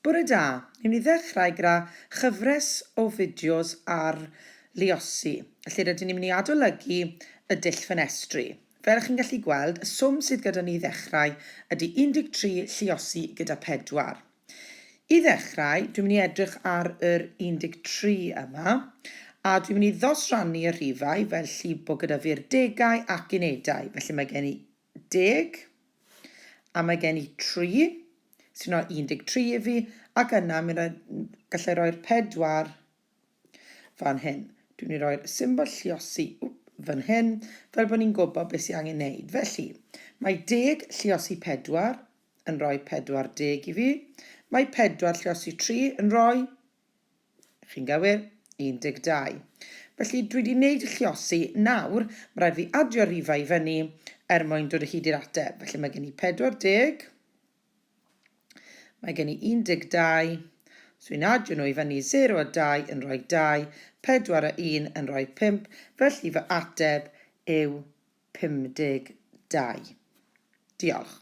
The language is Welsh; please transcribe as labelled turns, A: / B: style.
A: Bore da, ni'n mynd i ddechrau gyda chyfres o fideos ar luosi, lle rydyn ni'n mynd i adolygu y dull ffenestri. Fel chi'n gallu gweld, y swm sydd gyda ni i ddechrau ydy 13 lluosi gyda 4. I ddechrau, dwi'n mynd i edrych ar yr 13 yma, a dwi'n mynd i ddosrannu y rhifau felly bod gyda fi'r degau ac unedau. Felly mae gen i 10, a mae gen i 3, sy'n rhoi 13 i fi, ac yna mi gallai roi'r 4 fan hyn. Dwi'n mynd i roi'r symbol lliosi fan hyn, fel bod ni'n gwybod beth sy'n angen wneud. Felly, mae 10 lliosi 4 yn rhoi 40 i fi. Mae 4 lliosi 3 yn rhoi Chi'n gywir, 12. Felly dwi wedi wneud y lliosi, nawr mae rhaid fi adio rhifau i fyny er mwyn dod o hyd i'r ateb. Felly mae gen i 40, mae gen i 12, so i'n adio nhw i fyny 0 a 2 yn rhoi 2, 4 a 1 yn rhoi 5, felly fy ateb yw 52. Diolch.